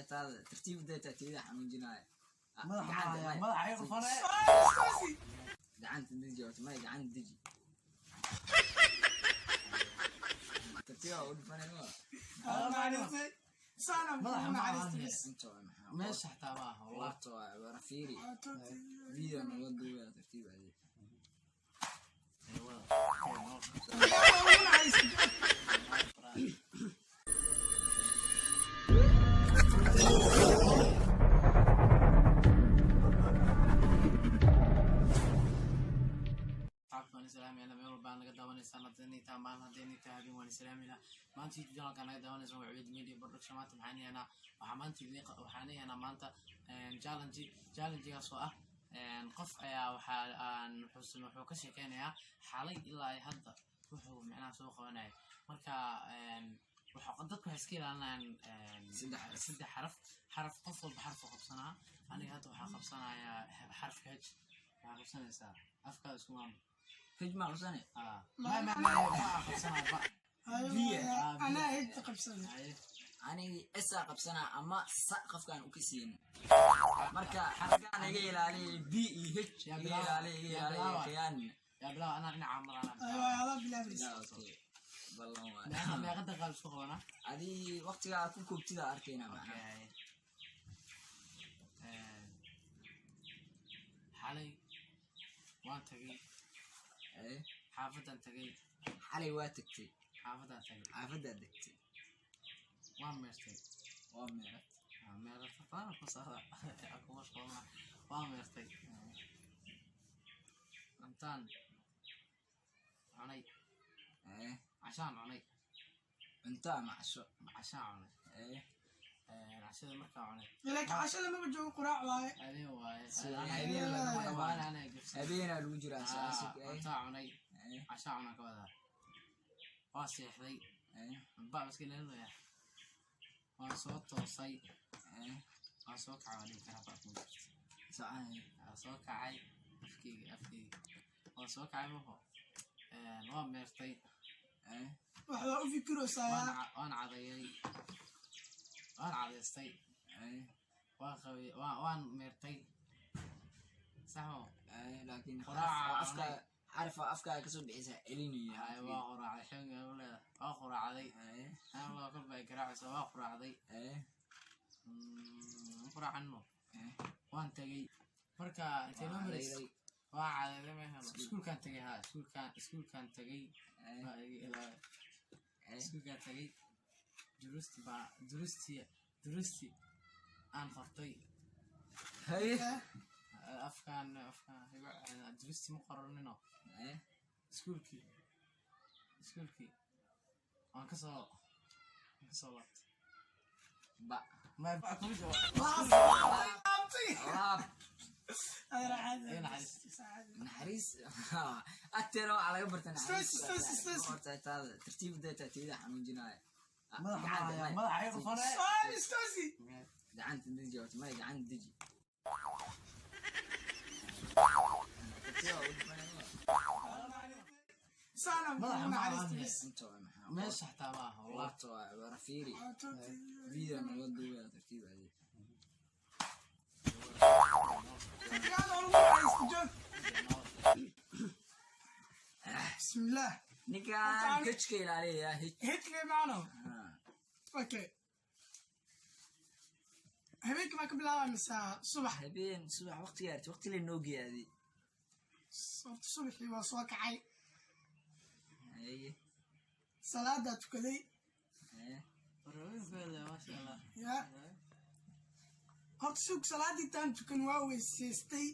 taada tartiib dayta tiyada xanuujinaya. Madaxa Gacanta ma maya. Madaxa igu fare. Gacanta deji horta, maya, gacanta deji. Tartiib u dhufanay ma. Madaxa ma ahan. Inta waa maxaa? Meesha xataa ma aha wallah. Horta waa wara fiiri. Video naga duubaya tartiib adi. Asxaabta waan islaamina, meel walba naga daawanaysaan, haddii tahay maalin, haddii tahay habeen, waan islaamina. Maanta YouTube channelka naga daawanaysaan waa Cubeyd Media Production. Maanta maxaan yeelnaa? Waxaa maanta idin waxaan yeelnaa maanta challenge. Challengegaas oo ah qof ayaa waxaa aan wuxuu wuxuu ka sheekeynayaa xalay ilaa ay hadda wuxuu micnaha soo qabanaya. Marka waxa dadku waxay iska ilaalinayaan Saddex xaraf. Saddex xaraf, xaraf qof walba xarf u qabsanaa. Aniga hadda waxaa qabsanayaa xarfka H. Waxaa qabsanaysaa afkaada isku maamul. Hej ma qabsane? Ah, ma ma ma ma qabsanaya ba. Anaa hegta qabsaday. Haye. Anigi esaa qabsanaa ama sa qofkaan u kasiin. Marka xarkaan iga ilaaliya B iyo H Yaa iga bilaaba. ilaaliya, iga Yaa ilaaliya bilaaba. khiyaan. Yaa bilaw, anaa dhinaca marana. Adaa bilaabaysa. Okay. Ballan waa. Meeqa daqiiqa isku qabanaa? Adi waqtigaa ku koobtida arkayna macnaha. Okay. Xalay waan tagay. Eh, xaafadan tagay. Xalay waa tagtay. Xaafadan tagay. Xaafaddaa degtay. Waan meertay. Waa meerat. Waa meertay taana ku socda ku mashquulna. Waan meertay, cuntaan cunay. Eh, cashaan cunay. Cunto ama casho? Cashaan cunay. Eh, cashada markaa cunay. Laakiin casho lamaba joogo, quraac waaye. Habeen waaye. Habeen lagama waan dhamaan. Anaa gabsan. Habeenaa lagu jiraa saasig. Eh, cuntaa cunay. Eh, cashaa cunaa ka wadaa. Waa seexday. Eh, baa iska ilaalinaya. Waan soo toosay. Eh, waan soo kacay, waa dhihi karaa baa kuma jirto. Socon. Waan soo kacay, afkeyga waan soo kacay maho. Waan meertay. Eh, Wax waa u fikiraysaa. Waan cadayay, waan cadaystay. Eh, waan qabay, waan meertay, sax mo? Eh, laakiin Quraaca xaraf oo afka cunay. xaraf oo afkaa kasoo bixisa celinaya. Hay, waa quraacday, xilliga u leedahay waa quraacday. Eh, anaa loo kolba ay garaacaysa, waa quraacday. Eh, Quraacanmo. Eh, waan tagay marka intee noo waa marays? cadayday. Waa cadayday, ma helo. Iskuulkaan tagay, ha, iskuulkaan tagay. Eh, waa iga ilaa. Eh, iskuulkaan tagay, durusti baa durusti aan qortay. Haye. Afkaan durusti ma qoranino. Eh, iskuulkii waan kasoo laabtay. Ba. Ma ba kuma jiro. Laab. Ee, naxariis. Naxariis agteena waxaa laga barta naxariis. Stasi, stasi, stasi. Horta taada tartiib dayta tiyada xanuujinaya. Madaxa Gacanta ma maya. madaxa igu fare. Gacanta deji horta, maya, gacanta deji. Tartiib u dhufanay ma. Madaxa ma ahan. Inta waa maxaa? Meesha xataa ma aha wallah. Horta waa wara fiiri. Video naga duubaya tartiib adi. Bismillaah. Ninkaan hejka ilaaliya, hej. Hejka macno. Ah, Okay, habeenkii baa ka bilaabaa mise subax? Habeen, subax, waqtiga arti waqti la noo geeya adi. Horta subaxii waa soo kacay. Haye. Salaadaa tukaday. Eh, Warweynkooda, maasha Allah. Ya, horta sug, salaadii intaan tukan waa weyseystay.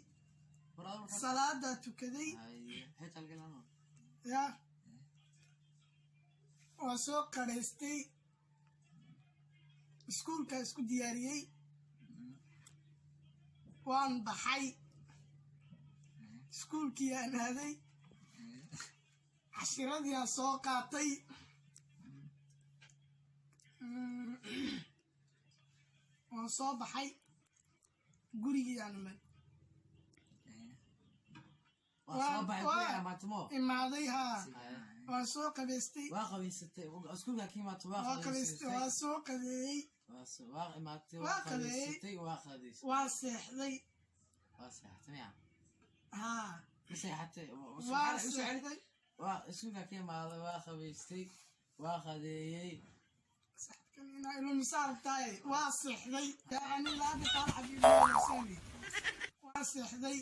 War adigu Salaadaa tukaday. Haye, heej halkan. Ya, waa soo qadhaystay, iskuulkaa isku diyaariyey, waan baxay, iskuulkii aan aaday, cashiradii aan soo qaatay. Waan soo baxay, gurigii aan imay. Waa soo baxay, guriga imaatimo. Imaaday, haa, waan soo qabaystay. Waa qabaysatay, iskuulka ka imaato, waa Waa qabaystay, waa soo qabeeyey. Waa imaatay, Waa waa qadeeyey. qadeysatay, waa qadeysatay. Waa seexday. Waa seexatay miya? Haa. Ma seexatay? Waa seexday. Waa iskuulka ka imaaday, waa qabaystay, waa qadeeyey. Saxibkan inaa ilumisaa rabtaaye. Waa seexday yani laada taal xabiibi. Waa seexday,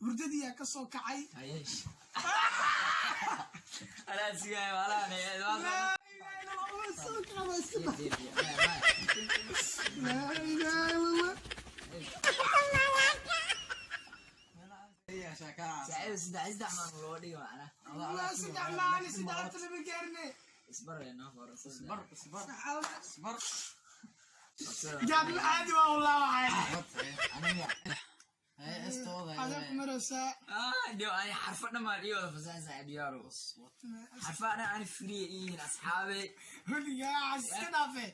hurdadiyaa ka soo kacay. Hayeesh. Anaa sugaayo, walaal, waa Laa ilaaha illa Allah, waa soo kacay, waa iska baxay. Laa ilaaha illa Allah. Saaxiib, saddex saddex maan loo dhigo macna. Waa 3 maalin, 3 horta lama gaarne. Isbarayna hore. Isbar, isbar, isbar. Gaabna caadi waa u laabacay. Estooda. Adaa ku maraysaa. Ah, dio ani xarfo dhammaan iyo wada fasaxan, saaxiib yaaro. Xarfo dhan ani free iyihiin, asxaabe. Holigaa iska dhaafe,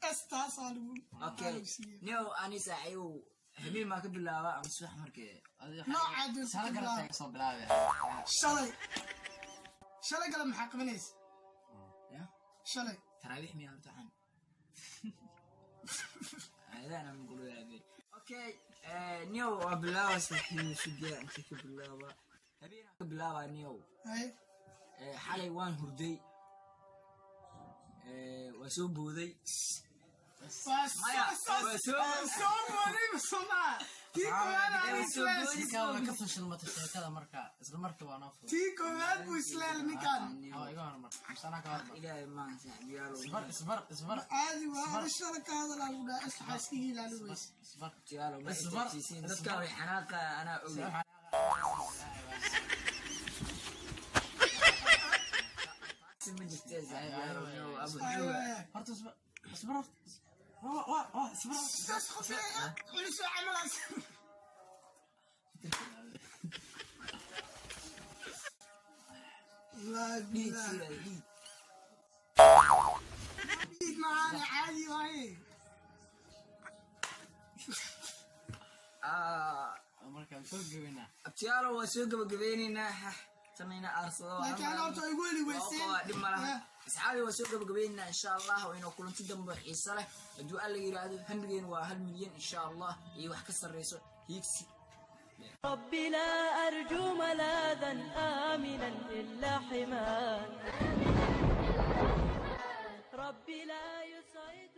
estaasaa lagu Okay. lagu siiyey. Nio ani saaxiibow, habeen maa ka bilaaba ama subax markee? Noocaa doonta ka bilaab. Soo bilaabay. Shalay gale maxaa qabanaysa? Ya? Shalay. Taraawiix miyaa horta waxaan? Aadaan aan gurigaabe. Okay, nio waa bilaaba, saaxiibo, sugaa inta ka bilaaba. Habeen aan ka bilaaba, nio. Hay. Xalay waan hurday. Waa soo booday. Waa Maya, waa soo soo booday somaa tii koowaad aan Waa soo islees booday. Ninkaan waa ka fashilmatay sheekada, marka isla markii waa noo fudud. Tii koowaad buu isleel ninkaan. Waa iga hormar, mise anaa ka hormar? Ilaahay maan, saaxiibayaal. Isbar, isbar, isbar. Caadi waa ada shala ka hadalaa lagu dhaha iska iskaga ilaali weyse. Isbar. Tiyaalo ma Isbar, istartiisiin. isbar. Dadka way xanaaqa, anaa ogey. Ma jirtee, saaxiibayaal, no, abu xuwa. Horta isbar, isbar, horta waa waa waa isbar. Saas khofeeya culisoo camalaas. Wallaahi Dhiig billaah. sidaa dhiig. Dhiig macaane, caadi waaye. Ah, Marka soo gabaynaa. Abtiyaalo, waa soo gabagabeyneynaa. Hah, tanayna aarsado. Laakiin ana horta igu heli weyseen. Waa dhib ma laha. Asxaabi, waa soo gabagabeyneynaa, insha Allah, waa inuu kulanti dambe oo xiiso leh hadduu Alla yidhaahdo. Hambigeenu waa 1 milyan, insha Allah, iyo wax ka sarreyso hiigsi. رب لا أرجو ملاذا آمنا إلا حماك، ربي لا يسعد.